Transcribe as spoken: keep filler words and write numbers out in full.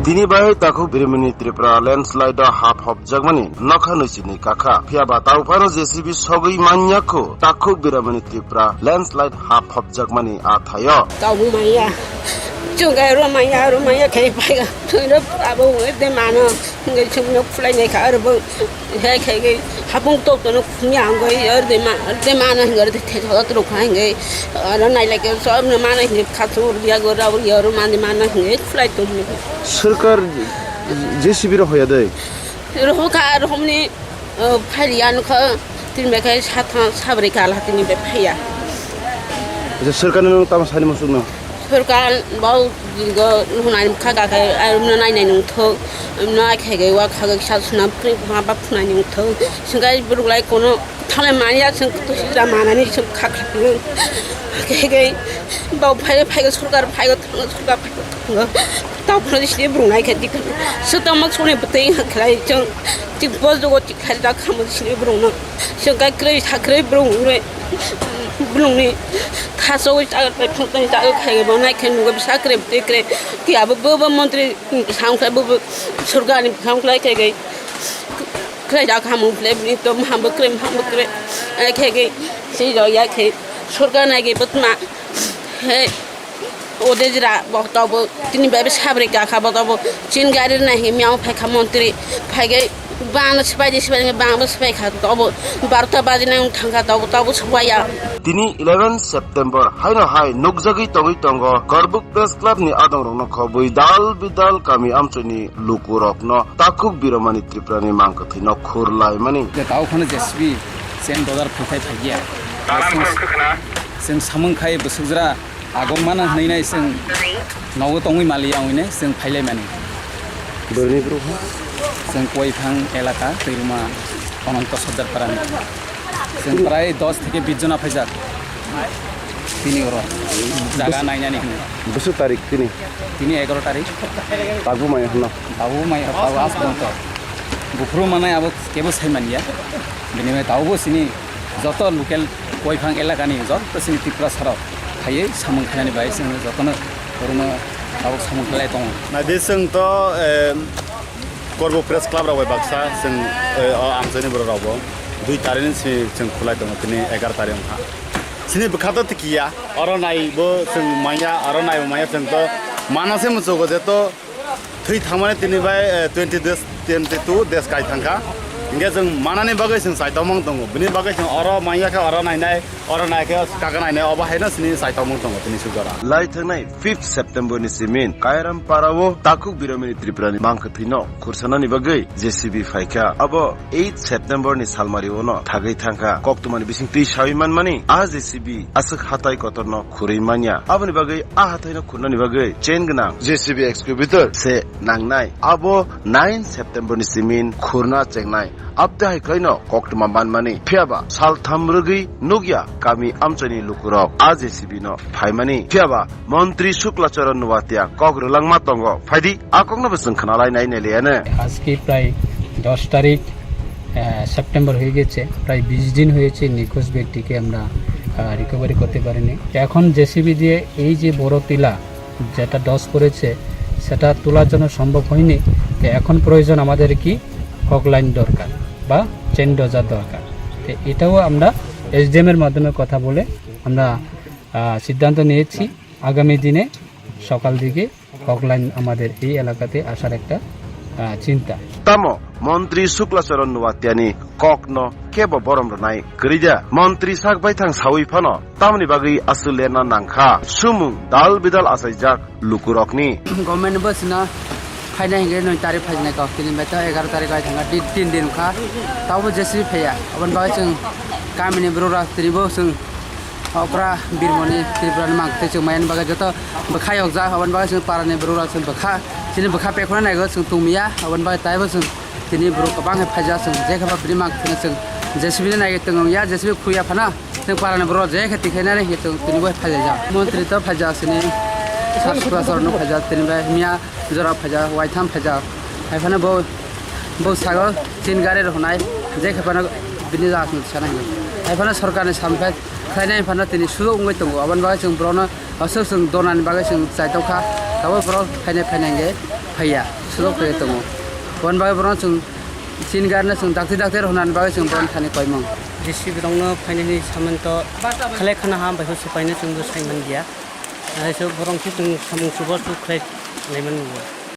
Tini bai Takhuk Biramani Tripura landslide o hap hopjakmani nokha nwi sini kakha. Phiya ba tau phano J C B sogwi manya kho Takhuk Biramani Tripura landslide hap hopjakmani a thaio. Tau maya. Chungai ro maya, ro maya khai pai ga. Chungai ro abo de mano. Ngai chum nok fulai ngai kha ro bo. He khai gai hapung tok to nok khumya ngai ar de ma, ar de mano ngai de the jora to khai gai. Ar nai lai ke so am mano ngai kha so ro ya go ra ro ya ro man de mano ngai fulai to. Sarkar J C B ro hoya dai. Ro ka ro ni. O, phailiya nokha, tini bai khe satha, sabri kal hatini bai phaiya. Acha, sarkar no tamo sani muchung no? Sarkar bau go hunai kha ga khe, ai, no nai nai nung thok, no ai khe ge wa kha ga sa suna pri ma ba phunai nung thok. Singkai buruk lai kono thale mani ya sing to sira manani sing kha kha. Khe ge bau phai phai ga sarkar phai ga thang sarkar phai ga thang. Tau phunai sini buruk nai khe dik. Sutama sone bteng khlai chang. Tik bos dogo tik khai da khamu sini burung no. Sengkai krei sa krei burung re. Burung ni thaso wi ta phung tang ta khai bo nai khe nugo bisa krei te krei. Ki abo bo bo montri sam khai bo bo surga ni sam khai khai gai. Krei da khamu khle ni to maham bo krei maham bo krei. Ai khai gai si do ya khai surga nai gai botma. He. O de jira bo tobo tini bai sabri ka kha bo tobo chin gari na hi miao phai kha montri phai gai bang sipai di sipai bang bo sipai kha tobo barota baji nang thang kha tobo tobo sipai ya. Tini eleven September haino hai nukjagwi tongwi tongo Korbuk Press Club ni adong rokno khobwi dal bidal kami amchoni lukurokno Takhuk Biromani Tripura ni mangkwthwi no khurlaimani. Je tau khano J C B chen dodar phuthai phaiya. Chwng samung khai bwswk jora Agom mano hwnwi nai chwng nogo tongwi maliya wngwi nai chwng phailaimani. Borni bro ha? Chwng Koiphang elaka Twiruma Ononto Sardar Parani. Chwng prai dos theke bis jona phaijak. Tini oro jaga nainani hwnwi. Bwswk tarik tini? Tini egaro tarik. Tabu mai hwno? Tabu mai, tabu as bonto. Buphuru manai abo kebo sai manya. Bini bai tabu sini joto local Koiphang elakani joto chini Tripura sarok phaiwi samung khainani bai chwng jotono borokno tabuk samung khlai tongo. Naidi chwng to, eh, Korbo Press Club rok bai baksa chwng, eh, o amchaini borok rok bo dui tarik ni simi chwng khulai tongo tini egaroh tarik wngkha. Chini bwkha to tikiya oro nai bo chwng manya oro nai bo manya chwng to mana se muchugo je to Thwi thangmani tini bai, eh, twenty days, twenty two days kai thangkha. Hinkhe chwng manani bagwi chwng chai tongmung tongo. Bini bagwi chwng oro manya khe oro nainai, oro nai khe kaka nainai, obo haino chini chai tongmung tongo tini sujora. Lai thangnai fifth September ni simin Kairam Parao Takhuk Biromani Tripura ni mangkwthwino khursanani bagwi J C B phaikha. Abo eight September ni salmari ono thagwi thangkha. Koktwmani bising twi sawi manmani a J C B aswk hatai kotorno khurwi manya. Aboni bagwi a hathaino khurnani bagwi chain gwnang J C B excavator se nangnai. Abo nine September ni simin khurna chengnai. Abte hai khlaino koktwma manmani. Phiyaba saltham rwgwi nukya kami amchaini lukurok a J C B no phaimani. Phiyaba Montri Shukla Charan Noatia kok rwlangma tongo. Phaidi a kokno bo chwng khwnalai nai neliano. আজকে প্রায় দশ তারিখ, আহ, সেপ্টেম্বর হয়ে গেছে, প্রায় বিশ দিন হয়েছে নিখোঁজ ব্যক্তিকে আমরা, আহ, রিকভারি করতে পারিনি। এখন জেসিবি দিয়ে এই যে বড় টিলা, যেটা ডস পড়েছে, সেটা তোলার জন্য সম্ভব হয়নি। তো এখন প্রয়োজন আমাদের কি, কক লাইন দরকার বা চেন ডোজার দরকার। তো এটাও আমরা এসডিএম এর মাধ্যমে কথা বলে আমরা, আহ, সিদ্ধান্ত নিয়েছি আগামী দিনে সকাল দিকে কক লাইন আমাদের এই এলাকাতে আসার একটা, আহ, চিন্তা। Tamo Montri Shukla Charan Noatiani kokno kebo borom rwnai kwrwi da. Montri sak baithang sawi phano tamni bagwi aswk lerna nangkha. Sumung dal bidal achaijak lukurokni. Government bo chwngno phaina hingke noi tarik phainai kok, tini bai to egaroh tarik bai thangkha, di-, tin din wngkha. Tabo jesibi phaiya, aboni bagwi chwng kamini borok rok tini bo chwng Okra birmoni Tripura ni mang tei chwng maya ni bagwi joto bwkha yokjak, aboni bagwi chwng para ni borok rok chwng bwkha, chini bwkha pekhorna naigo chwng tongmiya, aboni bagwi taibo chwng tini borok kwbang khe phaijak, chwng je khe ba bini mang tini chwng jesibi ni naigo tongya, jesibi khuya phano chwng para ni borok je khe tikhainani hwnkhe chwng tini bo phaijak. Montri to phaijak chini, Sar Sukla Charan no phaijak, tini bai miya jora phaijak, waitham phaijak, hai phano bo, bo sago tin gari rok nai, je khe phano bini jaga chwng sana hinwi, hai phano sorkar ni samung khe Phainai phano tini sulo wngwi tongo, aboni bagwi chwng borokno aswk chwng donani bagwi chwng chaitokha, tabuk borok phainai phainai hwnkhe phaiya, sulo phaiwi tongo. Aboni bagwi borokno chwng chini garino chwng dakti dakti rwnani bagwi chwng borokno thani koimung. J C B rokno phainani saman to khlai khana ham bai se paina chwngbo saiman dia. Aisuk borok khe chwng samung chubachu khlai naiman nwngo.